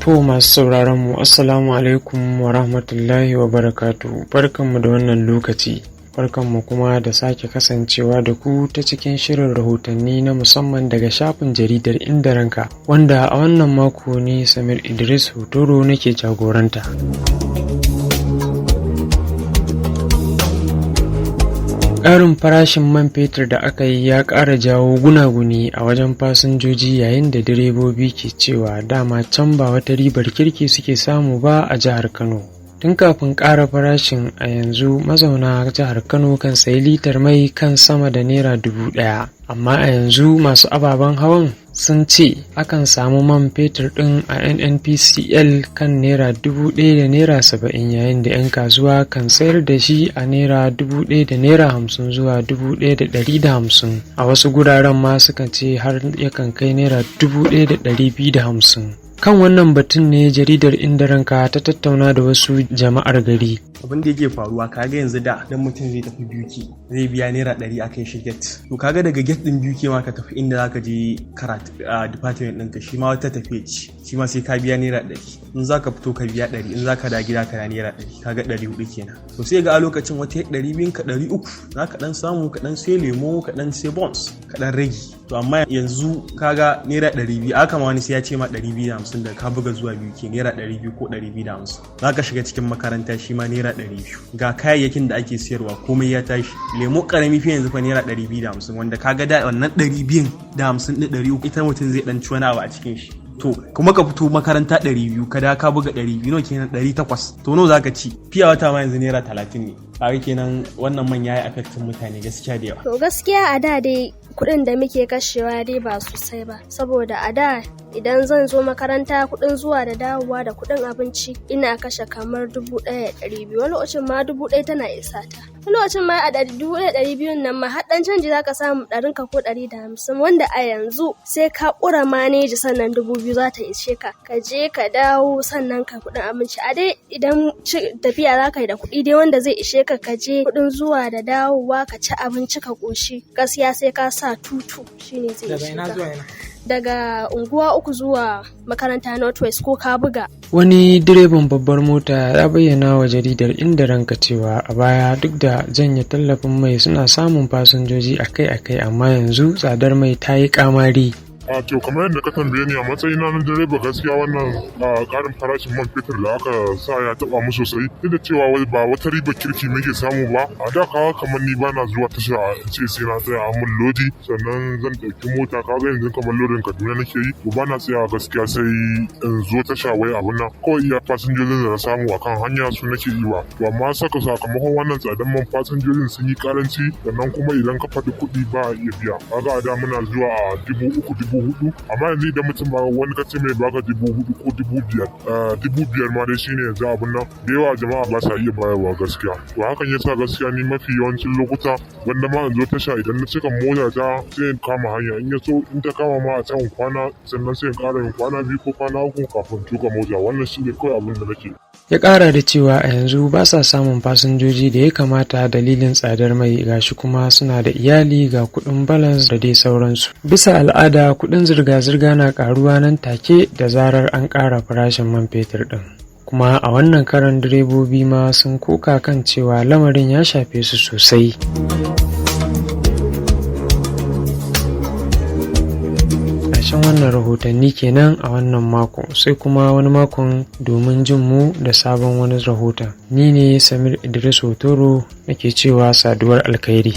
To, masu sauraron mu, assalamu alaikum wa rahmatullahi wa barakatu. Barkanmu da wannan lokaci. Barkanmu kuma da sake kasancewa da ku ta cikin shirin rahotanni na musamman daga shafin jaridar Inda Ranka, wanda a wannan mako ne Samir Idris Hotoro nake jagoranta. Ƙarin farashin man fetur da aka yi ya ƙara jawo gunaguni a wajen fasinjoji, yayin da direbobi ke cewa dama can ba wata ribar kirki suke samu ba a jihar Kano. Tun kafin ƙara farashin a yanzu, mazauna jihar Kano kan sayi litar mai kan sama da naira 1000. Amma a yanzu masu ababen hawan sun ce akan samu man fetur ɗin a NNPCL kan naira 1000 da naira 70, yayin da 'yan kasuwa kan sayar da shi a naira 1000 da naira 50 zuwa 1150. A wasu guraren ma sukan ce har yakan kai naira 1250. Kan wannan batun ne jaridar Inda Ranka ta tattauna da wasu jama'ar gari. Abin da yake faruwa, kaga yanzu da dan mutum zai tafi BUK, zai biya naira 100 a kai shi gate. To kaga daga gate din BUK ma ka tafi inda zaka je karatu a department ɗinka, shi ma wata tafiya ce, shi ma sai ka biya naira 100. In zaka fito ka biya 100, in zaka da gida ka da naira 100, kaga 400 kenan. To sai ga a lokacin wata 200 ka 300 zaka dan samu ka dan sai lemo, ka dan sai buns, ka dan rage. To amma yanzu kaga naira 200 aka ma wani sai ya ce ma 250 da ka buga zuwa BUK, naira 200 ko 250. Zaka shiga cikin makaranta, shi ma naira 200. Ga kayayyakin da ake siyarwa, komai ya tashi. Lemo karami fi yanzu fa naira 250, wanda kaga da wannan 250 ɗin 300 ita mutum zai dan ci wani abu a cikin shi. To kuma ka fito makaranta 200, ka da ka buga 200, nawa kenan? 800. To nawa zaka ci? Fiya wata ma yanzu naira 30 ne. Kaga kenan wannan man yayi affecting mutane gaskiya da yawa. To gaskiya a da dai kuɗin da muke kashewa dai ba sosai ba, saboda a da idan zan zo makaranta, kuɗin zuwa da dawowa da kuɗin abinci, ina kashe kamar 1200. Wani lokacin ma 1000 tana isa ta. Wani lokacin ma a 1200 nan ma har ɗan canji zaka samu ɗarin ka ko 150, wanda a yanzu sai ka ƙura maneji sannan 2000 za ta ishe ka, ka je ka dawo, sannan ka kuɗin abinci. A dai idan tafiya za ka yi da kuɗi dai wanda zai ishe ka, ka je kuɗin zuwa da dawowa, ka ci abinci ka ƙoshi, gaskiya sai ka sa tutu shine zai ishe ka. Daga Unguwa Uku zuwa makaranta Northwest ko ka buga. Wani direban babbar mota ya bayyana wa jaridar Inda Ranka cewa a baya, duk da janye tallafin mai, suna samun fasinjoji akai-akai, amma yanzu tsadar mai ta yi kamari. A to, kamar yadda ka tambaye ni, a matsayina na direba, gaskiya wannan karin farashin man fetur da aka sa ya taba mu sosai, duk da cewa wai ba wata riba kirki muke samu ba. A da kawa kamar ni bana zuwa tasha in ce sai na tsaya mun lodi sannan zan ɗauki mota. Kaga yanzu kamar lodin Kaduna nake yi, to bana tsaya gaskiya sai in zo tasha wai abun nan. Kawai iya fasinjojin da na samu akan hanya su nake yi ba. To amma sakamakon wannan tsadan man, fasinjojin sun yi karanci, sannan kuma idan ka faɗi kuɗi ba a iya biya. Kaga a da muna zuwa a 3000, 4000, amma yanzu idan mutum ba wani kace mai baka 4000 ko 5000, 5000 ma dai shine yanzu abun nan, da yawa jama'a ba sa iya bayarwa gaskiya. To hakan yasa gaskiya ni mafi yawancin lokuta wanda ma in zo tasha, idan na cika mota ta sai in kama hanya. In ya so in ta kama ma a can kwana, sannan sai in ƙara yin kwana 2 ko kwana 3 kafin tuka mota. Wannan shine kawai abin da nake. Ya ƙara da cewa a yanzu ba sa samun fasinjoji da ya kamata dalilin tsadar mai, gashi kuma suna da iyali, ga kuɗin balance da dai sauransu. Bisa al'ada, kuɗin zirga-zirga na ƙaruwa nan take da zarar an ƙara farashin man fetur ɗin. Kuma a wannan karan direbobi ma sun koka kan cewa lamarin ya shafe su sosai. Ƙarshen wannan rahotanni kenan a wannan mako, sai kuma wani makon domin jin mu da sabon wani rahoton. Ni ne Samir Idris Hotoro nake cewa saduwar alkhairi.